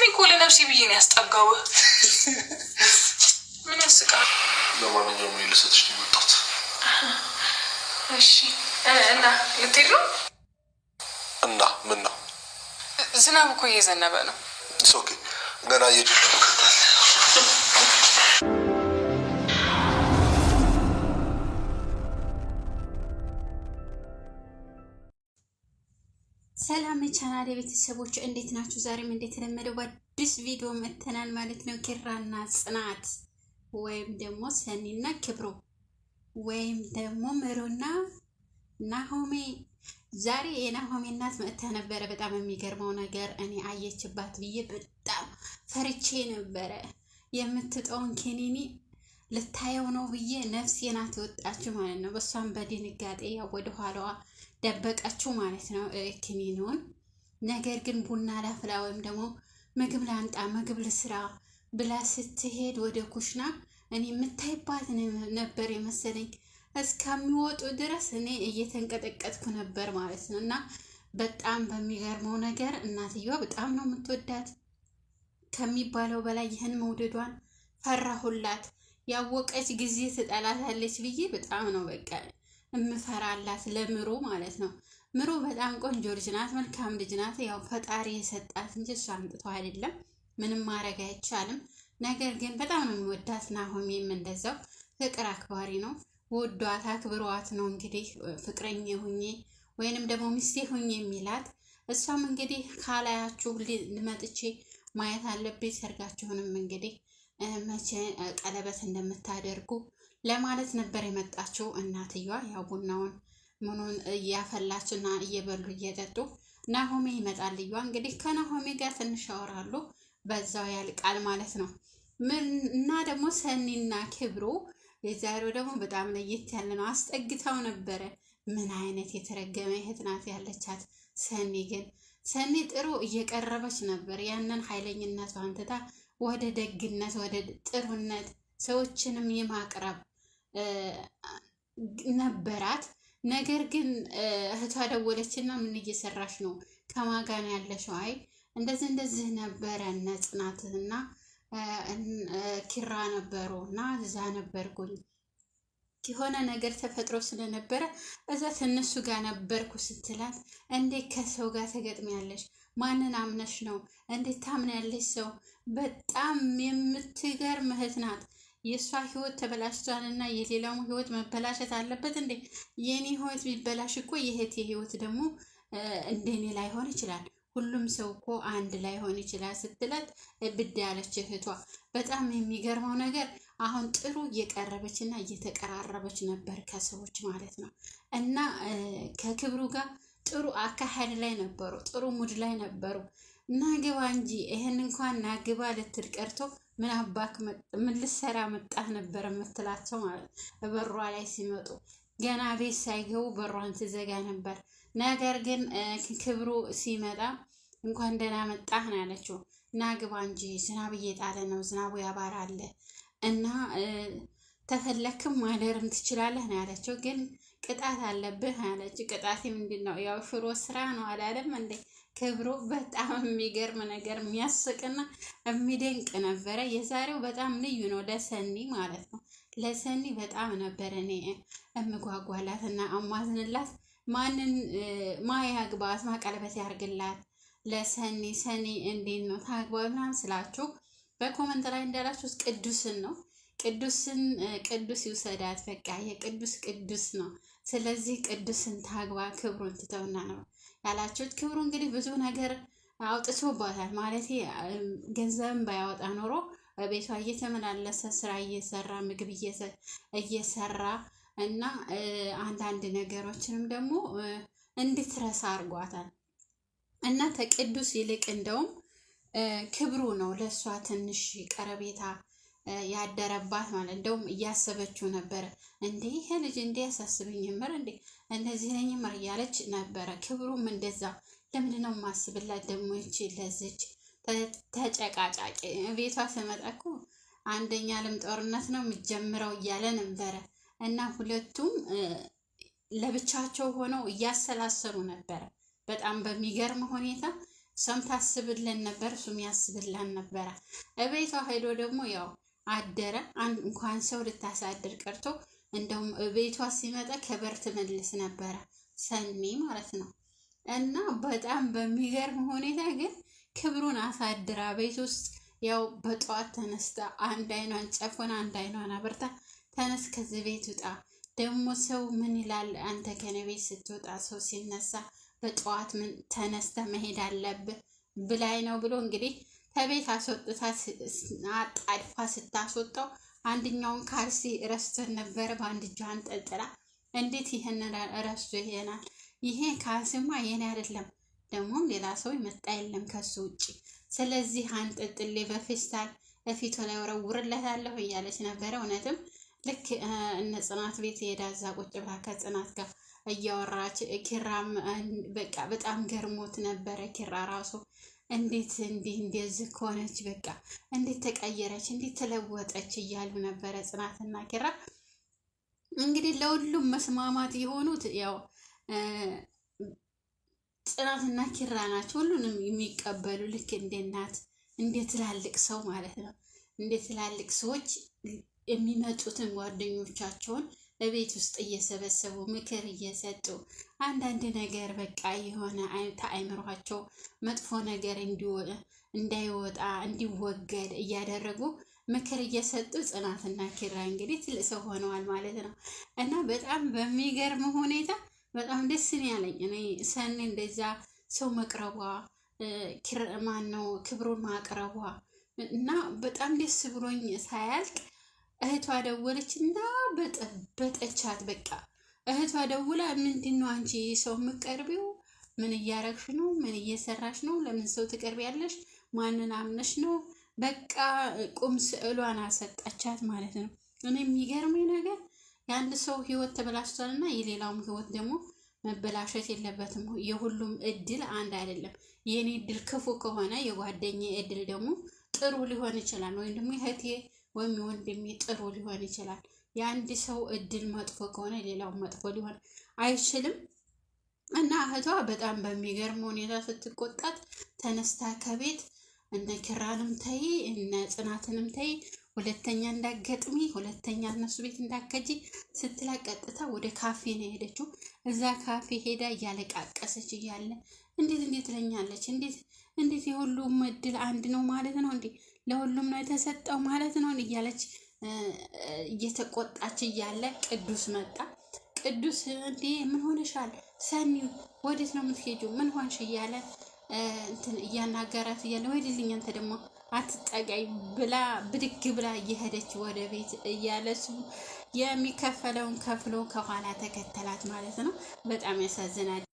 እኔ እኮ ለነፍሴ ብዬ ነው ያስጠጋው። ምን ያስቃል? ለማንኛውም ልሰጥሽ ነው የመጣሁት። እሺ፣ እና ልትሄድ ነው? እና ምን ነው? ዝናብ እኮ እየዘነበ ነው። Okay፣ ገና እየጀ ሰላም የቻናል የቤተሰቦች እንዴት ናችሁ? ዛሬም እንደተለመደው በአዲስ ቪዲዮ መጥተናል ማለት ነው። ኪራና ጽናት ወይም ደግሞ ሰኒና ክብሮ ወይም ደግሞ ምሩና ናሆሜ። ዛሬ የናሆሜ እናት መጥታ ነበረ። በጣም የሚገርመው ነገር እኔ አየችባት ብዬ በጣም ፈርቼ ነበረ። የምትጠውን ኪኒኒ ልታየው ነው ብዬ ነፍሴ ናት የወጣችው ማለት ነው። በእሷም በድንጋጤ ያው ወደ ኋላዋ ደበቀችው ማለት ነው ኪኒኑን። ነገር ግን ቡና ላፍላ ወይም ደግሞ ምግብ ላንጣ ምግብ ልስራ ብላ ስትሄድ ወደ ኩሽና እኔ የምታይባት ነበር የመሰለኝ። እስከሚወጡ ድረስ እኔ እየተንቀጠቀጥኩ ነበር ማለት ነው። እና በጣም በሚገርመው ነገር እናትየዋ በጣም ነው የምትወዳት ከሚባለው በላይ ይህን መውደዷን ፈራሁላት። ያወቀች ጊዜ ትጠላታለች ብዬ በጣም ነው በቃ እምፈራላት ለምሩ ማለት ነው። ምሩ በጣም ቆንጆ ልጅ ናት፣ መልካም ልጅ ናት። ያው ፈጣሪ የሰጣት እንጂ እሷ አምጥቶ አይደለም። ምንም ማድረግ አይቻልም። ነገር ግን በጣም ነው የሚወዳት። ናሆሜም እንደዛው ፍቅር አክባሪ ነው። ወዷት አክብሯት ነው እንግዲህ ፍቅረኛ ሁኜ ወይንም ደግሞ ሚስቴ ሁኜ የሚላት። እሷም እንግዲህ ካላያችሁ ልመጥቼ ማየት አለብኝ ሰርጋችሁንም እንግዲህ መቼ ቀለበት እንደምታደርጉ ለማለት ነበር የመጣችው እናትየዋ። ያው ቡናውን ምኑን እያፈላች እና እየበሉ እየጠጡ ናሆሜ ይመጣል። ልዩዋ እንግዲህ ከናሆሜ ጋር ትንሽ ያወራሉ፣ በዛው ያልቃል ማለት ነው። እና ደግሞ ሰኒና ክብሩ የዛሬው ደግሞ በጣም ለየት ያለ ነው። አስጠግተው ነበረ። ምን አይነት የተረገመ እህት ናት ያለቻት ሰኒ። ግን ሰኒ ጥሩ እየቀረበች ነበር። ያንን ኃይለኝነቷን ትታ ወደ ደግነት፣ ወደ ጥሩነት ሰዎችንም የማቅረብ ነበራት። ነገር ግን እህቷ ደወለችና ምን እየሰራሽ ነው? ከማን ጋር ነው ያለሽው? አይ እንደዚህ እንደዚህ ነበረ እነ ጽናትና ኪራ ነበሩ እና እዛ ነበርኩኝ የሆነ ነገር ተፈጥሮ ስለነበረ እዛ ከእነሱ ጋር ነበርኩ ስትላት፣ እንዴት ከሰው ጋር ተገጥሚያለሽ? ማንን አምነሽ ነው? እንዴት ታምናያለሽ? ሰው በጣም የምትገርም እህት ናት። የእሷ ህይወት ተበላሽቷል እና የሌላው ህይወት መበላሸት አለበት እንዴ? የኔ ህይወት ቢበላሽ እኮ የእህቴ ህይወት ደግሞ እንደኔ ላይሆን ይችላል። ሁሉም ሰው እኮ አንድ ላይሆን ይችላል ስትላት ብድ ያለች እህቷ። በጣም የሚገርመው ነገር አሁን ጥሩ እየቀረበች እና እየተቀራረበች ነበር ከሰዎች ማለት ነው። እና ከክብሩ ጋር ጥሩ አካሄድ ላይ ነበሩ፣ ጥሩ mood ላይ ነበሩ። ናግባ እንጂ ይህን እንኳን ናግባ ልትል ቀርቶ ምን አባክ ምን ልሰራ መጣህ ነበር የምትላቸው ማለት በሯ ላይ ሲመጡ ገና ቤት ሳይገቡ በሯን ትዘጋ ነበር። ነገር ግን ክብሩ ሲመጣ እንኳን ደህና መጣህ ነው ያለችው። ናግባ እንጂ ዝናብ እየጣለ ነው፣ ዝናቡ ያባራል እና ተፈለክም ማደርም ትችላለህ ነው ያለችው። ግን ቅጣት አለብህ ያለችው። ቅጣቴ ምንድን ነው? ያው ሽሮ ስራ ነው አላለም እንዴ? ክብሩ በጣም የሚገርም ነገር የሚያስቅና የሚደንቅ ነበረ። የዛሬው በጣም ልዩ ነው ለሰኒ ማለት ነው። ለሰኒ በጣም ነበረ እኔ እምጓጓላት እና እማዝንላት። ማንን ማያግባት ማቀለበት ያርግላት ለሰኒ። ሰኒ እንዴት ነው ታግባ ምናምን ስላችሁ በ comment ላይ እንዳላችሁት ቅዱስን ነው ቅዱስን ቅዱስ ይውሰዳት። በቃ የቅዱስ ቅዱስ ነው። ስለዚህ ቅዱስን ታግባ ክብሩን ትተውና ነው ያላችሁት። ክብሩ እንግዲህ ብዙ ነገር አውጥቶባታል። ማለት ገንዘብን ባያወጣ ኖሮ ቤቷ እየተመላለሰ ስራ እየሰራ ምግብ እየሰራ እና አንዳንድ ነገሮችንም ደግሞ እንድትረሳ አድርጓታል። እና ከቅዱስ ይልቅ እንደውም ክብሩ ነው ለእሷ ትንሽ ቀረቤታ ያደረባት ማለት እንደውም እያሰበችው ነበረ። እንዴ ይሄ ልጅ እንዴ ያሳስብኝ ምር እንዴ እንደዚህ ነኝ ምር እያለች ነበረ። ክብሩም እንደዛ ለምንድን ነው የማስብላት ደግሞ ይቺ ለዚች ተጨቃጫቂ ቤቷ ስመጣ እኮ አንደኛ ዓለም ጦርነት ነው የሚጀምረው እያለ ነበረ። እና ሁለቱም ለብቻቸው ሆነው እያሰላሰሉ ነበረ። በጣም በሚገርም ሁኔታ እሷም ታስብለን ነበር፣ እሱም ያስብላን ነበረ። እቤቷ ሄዶ ደግሞ ያው አደረ። እንኳን ሰው ልታሳድር ቀርቶ እንደውም ቤቷ ሲመጣ ከበር ትመልስ ነበረ ሰኒ ማለት ነው። እና በጣም በሚገርም ሁኔታ ግን ክብሩን አሳድራ ቤት ውስጥ ያው በጠዋት ተነስታ አንድ አይኗን ጨፍና አንድ አይኗን አበርታ ተነስ ከዚህ ቤት ውጣ፣ ደግሞ ሰው ምን ይላል አንተ ከኔ ቤት ስትወጣ ሰው ሲነሳ በጠዋት ምን ተነስተ መሄድ አለብህ ብላይ ነው ብሎ እንግዲህ ከቤት አስወጥታ አጣድፋ ስታስወጣው አንደኛውን ካልሲ ረስቶን ነበረ። በአንድ እጇ አንጠልጥላ እንዴት ይህንን ረስቶ ይሄናል? ይሄ ካልሲማ የኔ አይደለም፣ ደግሞም ሌላ ሰው ይመጣ የለም ከሱ ውጭ። ስለዚህ አንጠልጥሌ በፌስታል እፊቱ ላይ ወረውርለታለሁ እያለች ነበረ። እውነትም ልክ እነ ጽናት ቤት ሄዳ እዛ ቁጭ ብላ ከጽናት ጋር እያወራች ኪራም በቃ በጣም ገርሞት ነበረ። ኪራ ራሱ እንዴት እንዲህ እንደዚህ ከሆነች በቃ እንዴት ተቀየረች፣ እንዴት ተለወጠች እያሉ ነበረ ጽናትና ኪራ። እንግዲህ ለሁሉም መስማማት የሆኑት ያው ጽናትና ኪራ ናቸው። ሁሉንም የሚቀበሉ ልክ እንደ እናት እንደ ትላልቅ ሰው ማለት ነው። እንደ ትላልቅ ሰዎች የሚመጡትን ጓደኞቻቸውን በቤት ውስጥ እየሰበሰቡ ምክር እየሰጡ አንዳንድ ነገር በቃ የሆነ ተአይምሯቸው መጥፎ ነገር እንዳይወጣ እንዲወገድ እያደረጉ ምክር እየሰጡ ጽናትና ኪራ እንግዲህ ትልቅ ሰው ሆነዋል ማለት ነው። እና በጣም በሚገርም ሁኔታ በጣም ደስ ነው ያለኝ እኔ ሰኔ እንደዛ ሰው መቅረቧ ማን ነው ክብሩን ማቅረቧ እና በጣም ደስ ብሎኝ ሳያልቅ እህቷ ደወለች እና በጠበጠቻት። በቃ እህቷ ደውላ ምንድን ነው አንቺ ሰው የምትቀርቢው? ምን እያረግሽ ነው? ምን እየሰራሽ ነው? ለምን ሰው ትቀርቢያለሽ? ማንን አምነሽ ነው? በቃ ቁም ስዕሏን አሰጣቻት ማለት ነው። እኔ የሚገርመኝ ነገር የአንድ ሰው ህይወት ተበላሽቷል እና የሌላውም ህይወት ደግሞ መበላሸት የለበትም። የሁሉም እድል አንድ አይደለም። የእኔ እድል ክፉ ከሆነ የጓደኛ እድል ደግሞ ጥሩ ሊሆን ይችላል። ወይም ደግሞ እህቴ ወይም የወንድሜ ጥሩ ሊሆን ይችላል። የአንድ ሰው እድል መጥፎ ከሆነ ሌላው መጥፎ ሊሆን አይችልም። እና እህቷ በጣም በሚገርም ሁኔታ ስትቆጣት ተነስታ ከቤት እነ ኪራንም ተይ እነ ጽናትንም ተይ፣ ሁለተኛ እንዳገጥሚ፣ ሁለተኛ እነሱ ቤት እንዳከጂ ስትላ ቀጥታ ወደ ካፌ ነው የሄደችው። እዛ ካፌ ሄዳ እያለቃቀሰች እያለ እንዴት እንዴት ትለኛለች፣ እንዴት እንዴት የሁሉም እድል አንድ ነው ማለት ነው እንዴ? ለሁሉም ነው የተሰጠው ማለት ነው እያለች እየተቆጣች እያለ ቅዱስ መጣ። ቅዱስ እንዴ ምን ሆነሻል ሰኒ፣ ወዴት ነው የምትሄጂው? ምን ሆንሽ? እያለ እንትን እያናገራት እያለ ወይድልኝ አንተ ደግሞ አትጠጋይ ብላ ብድግ ብላ እየሄደች ወደ ቤት እያለ እሱ የሚከፈለውን ከፍሎ ከኋላ ተከተላት ማለት ነው። በጣም ያሳዝናል።